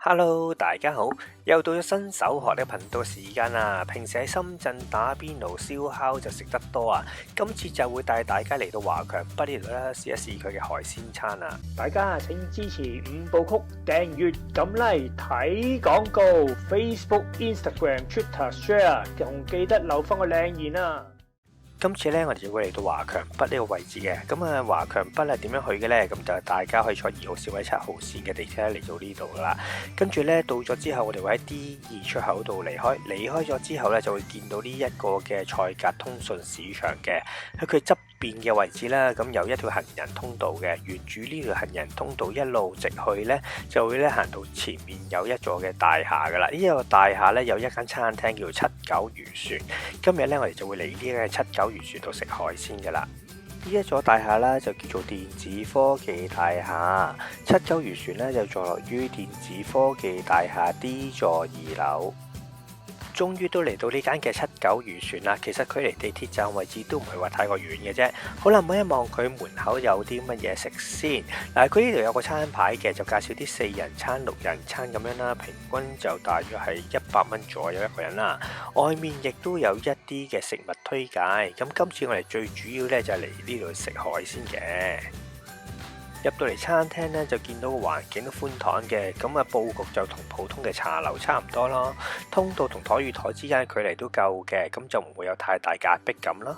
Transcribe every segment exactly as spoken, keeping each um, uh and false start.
Hello，大家好，又到咗新手學呢個頻道嘅時間啦。平時喺深圳打邊爐燒烤就食得多啊，今次就會帶大家嚟到華強北呢度啦，試一試佢嘅海鮮餐啊！大家請支持五部曲，訂閱、撳 like、睇廣告，Facebook、Instagram、Twitter share，同記得留翻個靚言啊！今次呢，我哋就會嚟到華強北呢個位置嘅。咁啊，華強北係點樣去嘅呢？咁就大家可以坐二號線或者七號線嘅地鐵嚟到呢度噶啦。跟住呢，到咗之後，我哋會喺 D 二出口度離開。離開咗之後呢，就會見到呢一個嘅菜價通訊市場嘅。喺佢側邊嘅位置啦，咁有一條行人通道嘅，沿住呢條行人通道一路直去呢，就會呢行到前面有一座嘅大廈噶啦。呢一個大廈呢，有一間餐廳叫七九漁船。今日呢，我哋就會嚟呢間七九漁船度食海鮮噶啦。呢一座大廈啦，就叫做電子科技大廈。七九漁船呢，就坐落於電子科技大廈 D 座二樓。終於都嚟到呢間嘅七九漁船啦。其實距離地鐵站位置都唔係話太過遠嘅啫。好啦，望一望佢門口有啲乜嘢食先。嗱，佢呢度有個餐牌嘅，就介紹啲四人餐、六人餐咁樣啦，平均就大約係一百蚊左右一個人啦。外面亦都有一啲嘅食物推介。咁今次我哋最主要呢，就係嚟呢度食海鮮嘅。入到嚟餐廳呢，就見到個環境都寬敞嘅，咁啊佈局就同普通嘅茶樓差唔多咯。通道同台與台之間距離都夠嘅，咁就唔會有太大嘅壓迫感啦。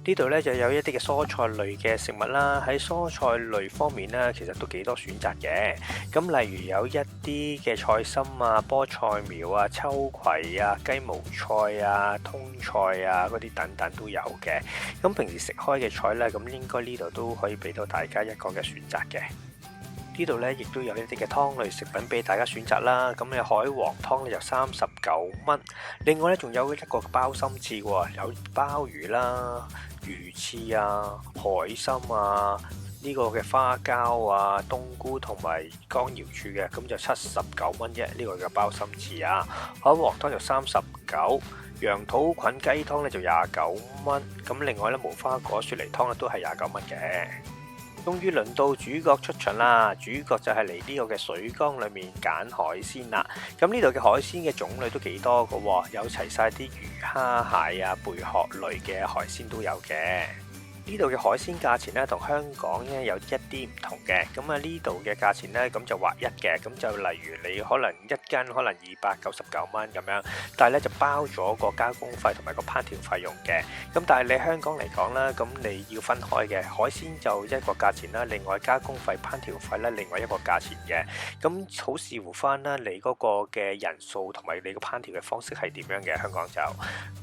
呢度呢，就有一啲嘅蔬菜類嘅食物啦。喺蔬菜類方面呢，其實都幾多選擇嘅。咁例如有一啲嘅菜心啊、菠菜苗啊、秋葵啊、雞毛菜啊、通菜啊嗰啲等等都有嘅。咁平時食開嘅菜呢，咁應該呢度都可以俾到大家一個嘅選擇嘅。呢度呢，亦都有一啲嘅湯類食品俾大家選擇啦。咁你海皇湯呢，就三十九蚊。另外呢，仲有一個包心翅喎，有鮑魚啦、魚翅啊、海參啊、呢個嘅花膠啊、冬菇同埋乾瑤柱嘅，咁就七十九蚊啫。呢個嘅包心翅啊，海皇湯就三十九，羊肚菌雞湯呢，就廿九蚊。咁另外呢，無花果雪梨湯呢，都係廿九蚊嘅。終於輪到主角出場啦！主角就係嚟呢個嘅水缸裏面揀海鮮啦。咁呢度嘅海鮮嘅種類都幾多嘅喎，有齊晒啲魚、蝦、蟹啊、貝殼類嘅海鮮都有嘅。呢度嘅海鮮價錢呢，同香港呢，有一啲唔同嘅。咁啊，呢度嘅價錢呢，咁就劃一嘅。咁就例如你可能一斤可能二百九十九蚊咁樣，但係呢，就包咗個加工費同埋個烹調費用嘅。咁但係你香港嚟講啦，咁你要分開嘅，海鮮就一個價錢啦，另外加工費、烹調費呢，另外一個價錢嘅。咁好視乎翻啦，你嗰個嘅人數同埋你個烹調嘅方式係點樣嘅。香港就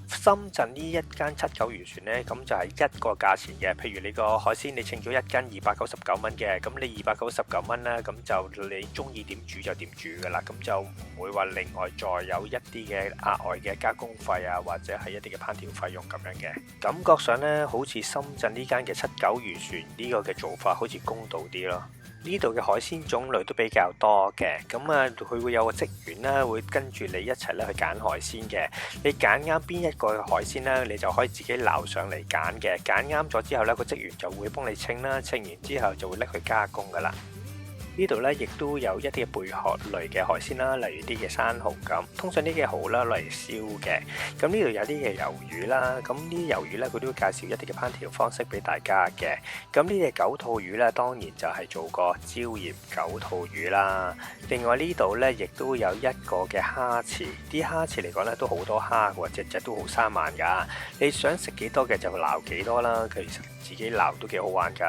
深圳呢一間七九漁船呢，咁就係一個價錢嘅。譬如你個海鮮你稱咗一斤二百九十九蚊嘅，咁你二百九十九蚊啦，咁就你中意點煮就點煮噶啦，咁就唔會話另外再有一啲嘅額外嘅加工費啊，或者係一啲嘅烹調費用咁樣嘅。感覺上呢，好似深圳呢間嘅七九漁船呢個嘅做法好似公道啲咯。呢度嘅海鮮種類都比較多嘅，咁啊佢會有個職員啦，會跟住你一齊咧去揀海鮮嘅。你揀啱邊一個海鮮咧，你就可以自己撈上嚟揀嘅。揀啱咗之後咧，個職員就會幫你稱啦，稱完之後就會拎去加工噶啦。呢度咧亦都有一啲嘅貝殼類嘅海鮮啦，例如啲嘅生蠔咁。通常呢啲嘅蠔啦攞嚟燒嘅。咁呢度有啲嘅魷魚啦，咁呢啲魷魚咧佢都會介紹一啲嘅烹調方式俾大家嘅。咁呢隻九肚魚咧，當然就係做個椒鹽九肚魚啦。另外呢度咧，亦都有一個嘅蝦翅，啲蝦翅嚟講咧都好多蝦喎，隻隻都好生猛㗎。你想食幾多嘅就撈幾多啦，其實自己撈都幾好玩㗎。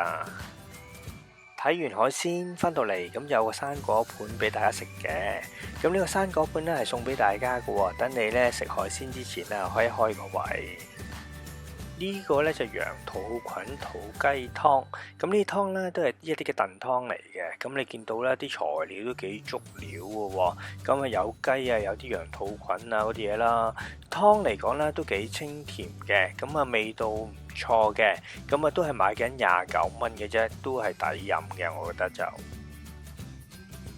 睇完海鮮翻到嚟，咁有個生果盤俾大家食嘅。咁呢個生果盤咧係送俾大家嘅喎，等你咧食海鮮之前啊，可以開個胃。呢個咧就羊肚菌土雞湯，咁呢啲湯咧都係一啲嘅燉湯嚟嘅。咁你見到咧啲材料都幾足料嘅喎，咁啊有雞啊，有啲羊肚菌啊嗰啲嘢啦。湯嚟講咧都幾清甜嘅，咁啊味道唔錯嘅，咁啊都係賣緊廿九蚊嘅啫，都係抵飲嘅，我覺得就。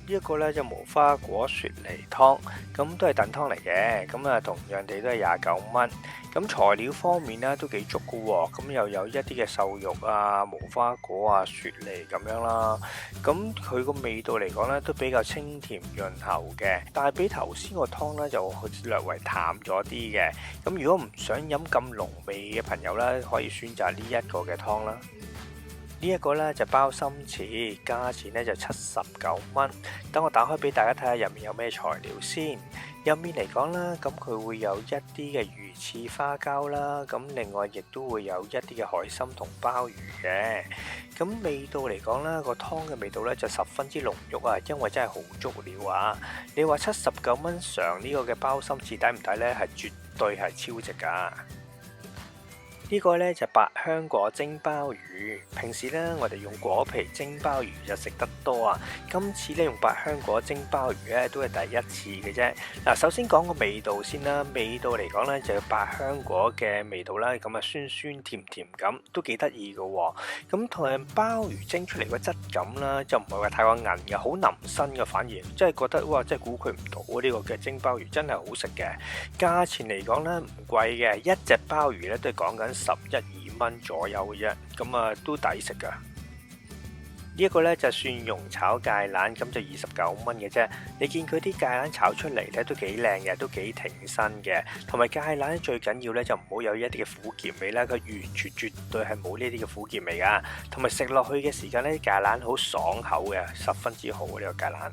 呢一個咧就無花果雪梨湯，咁都係燉湯嚟嘅，咁啊同樣地都係廿九蚊。咁材料方面咧都幾足嘅喎，咁又有一啲嘅瘦肉啊、無花果啊、雪梨咁樣啦。咁佢個味道嚟講咧都比較清甜潤喉嘅，但係比頭先個湯咧就略為淡咗啲嘅。咁如果唔想飲咁濃味嘅朋友咧，可以選擇呢一個嘅湯啦。呢一個咧就包心翅，價錢咧就七十九蚊。等我打開俾大家睇下入面有咩材料先。入面嚟講啦，咁佢會有一啲嘅魚翅花膠啦，咁另外亦都會有一啲嘅海參同鮑魚嘅。咁味道嚟講啦，個湯嘅味道咧就十分之濃郁啊，因為真係好足料啊！你話七十九蚊嘗呢個嘅包心翅抵唔抵咧？係絕對係超值㗎。呢個呢就百香果蒸鮑魚，平時呢，我哋用果皮蒸鮑魚就食得多啊。今次呢，用百香果蒸鮑魚呢都係第一次嘅啫。嗱，首先講個味道先啦，味道嚟講呢，就有百香果嘅味道啦，咁啊酸酸甜甜咁，都幾得意嘅喎。咁同埋鮑魚蒸出嚟個質感啦，就唔係話太過韌嘅，好腍身嘅，反而真係覺得哇，真係估佢唔到呢個嘅蒸鮑魚真係好食嘅。價錢嚟講呢，唔貴嘅，一隻鮑魚呢都係講緊十一二蚊左右嘅啫，咁啊都抵食噶。呢一個呢就蒜蓉炒芥蘭，咁就二十九蚊嘅啫。你見佢啲芥蘭炒出嚟呢都幾靚嘅，都幾挺身嘅，同埋芥蘭最緊要呢就唔好有一啲嘅苦澀味啦，佢完全絕對係冇呢啲嘅苦�澀味噶，同埋食落去嘅時間呢，芥蘭好爽口嘅，十分之好啊呢個芥蘭。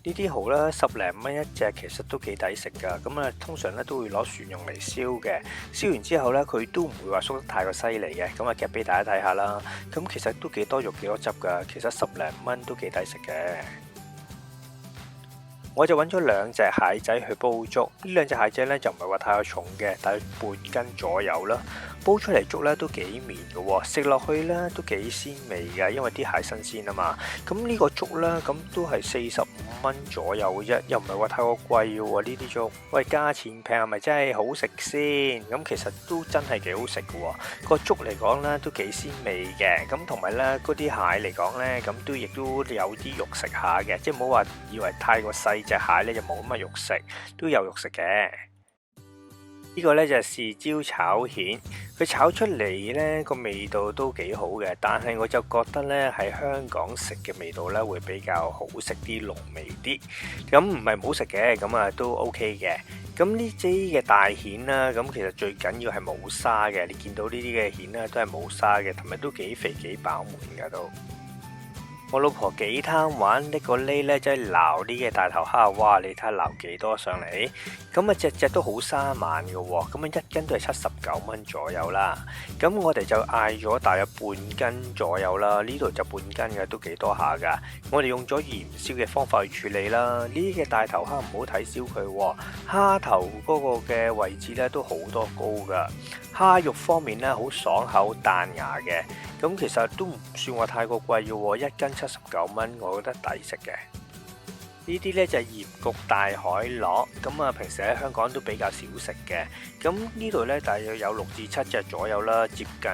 呢啲蠔啦，十零蚊一隻，其實都幾抵食噶。咁啊，通常咧都會攞蒜蓉嚟燒嘅，燒完之後咧，佢都唔會話縮得太過犀利嘅。咁啊，夾俾大家睇下啦。咁其實都幾多肉幾多汁噶，其實十零蚊都幾抵食嘅。我就揾咗兩隻蟹仔去煲粥，呢兩隻蟹仔咧就唔係話太過重嘅，大約半斤左右啦。煲出嚟粥咧都幾綿嘅喎，食落去咧都幾鮮味嘅，因為啲蟹新鮮啊嘛。咁呢個粥咧咁都係四十五蚊左右嘅啫，又唔係話太過貴嘅喎呢啲粥。喂，價錢平係咪真係好食先？咁其實都真係幾好食嘅喎。個粥嚟講咧都幾鮮味嘅，咁同埋咧嗰啲蟹嚟講咧，咁都亦都有啲肉食下嘅，即係冇話以為太過細隻蟹咧就冇乜肉食，都有肉食嘅。呢個呢就係豉椒炒蜆，佢炒出嚟呢個味道都幾好嘅，但係我就覺得呢喺香港食嘅味道呢會比較好食啲，濃味啲。咁唔係唔好食嘅，咁啊都 OK 嘅。咁呢支嘅大蜆啦，咁其實最緊要係冇沙嘅。你見到呢啲嘅蜆呢都係冇沙嘅，同埋都幾肥幾飽滿㗎都。我老婆幾貪玩，呢個呢呢真係撈呢嘅大頭蝦，哇！你睇下撈幾多上嚟，咁啊隻隻都好生猛嘅喎，咁啊一斤都係七十九蚊左右啦。咁我哋就嗌咗大約半斤左右啦，呢度就半斤嘅，都幾多下㗎。我哋用咗鹽燒嘅方法去處理啦。呢啲嘅大頭蝦唔好睇小佢喎，蝦頭嗰個嘅位置呢都好多膏㗎。蝦肉方面呢，好爽口彈牙嘅，咁其實都唔算話太過貴嘅喎，一斤七十九蚊，我覺得抵食嘅。呢啲呢就係鹽焗大海螺，咁啊平時喺香港都比較少食嘅。咁呢度呢，大約有六至七隻左右啦，接近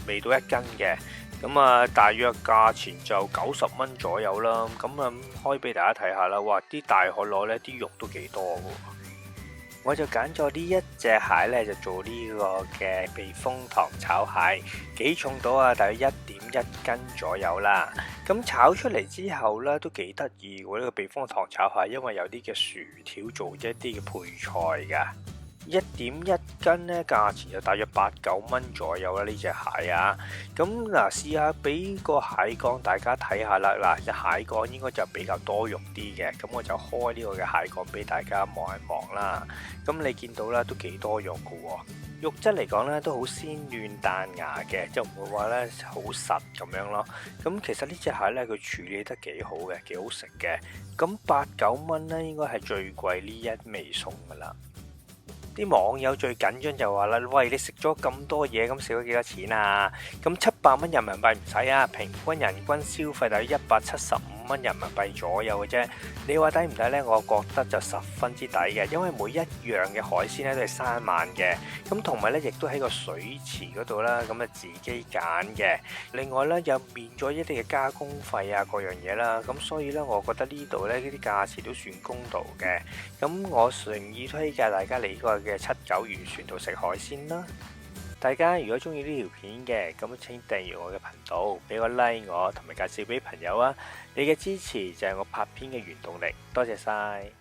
未到一斤嘅。咁啊，大約價錢就九十蚊左右啦。咁啊，開俾大家睇下啦。哇！啲大海螺呢啲肉都幾多喎。我就揀咗呢一隻蟹呢，就做呢個嘅避風塘炒蟹，幾重到啊？大約一點一斤左右啦。咁炒出嚟之後呢，都幾得意喎。呢個避風塘炒蟹，因為有啲嘅薯條做一啲嘅配菜㗎。一點一斤呢，價錢就大約八九蚊左右啦。呢隻蟹啊，咁嗱，試下俾個蟹蓋大家睇下啦。嗱，隻蟹蓋應該就比較多肉啲嘅，咁我就開呢個嘅蟹蓋俾大家望一望啦。咁你見到啦，都幾多肉嘅喎。肉質嚟講呢，都好鮮嫩彈牙嘅，就唔會話呢好實咁樣咯。咁其實呢隻蟹呢，佢處理得幾好嘅，幾好食嘅。咁八九蚊呢，應該係最貴呢一味餸噶啦。啲網友最緊張就話啦：「喂，你食咗咁多嘢，咁食咗幾多錢啊？」咁七百蚊人民幣唔使啊，平均人均消費大約一百七十五蚊人民幣左右嘅啫。你話抵唔抵呢？我覺得就十分之抵嘅，因為每一樣嘅海鮮呢都係三萬嘅，咁同埋呢亦都喺個水池嗰度啦，咁啊自己揀嘅。另外呢，又免咗一啲嘅加工費啊各樣嘢啦，咁所以呢，我覺得呢度呢啲價錢都算公道嘅。咁我誠意推介大家嚟呢個嘅七九漁船度食海鮮啦。大家如果中意呢條片嘅，咁請訂閱我嘅頻道，俾個 like 我，同埋介紹俾朋友啊！你嘅支持就係我拍片嘅原動力，多謝晒。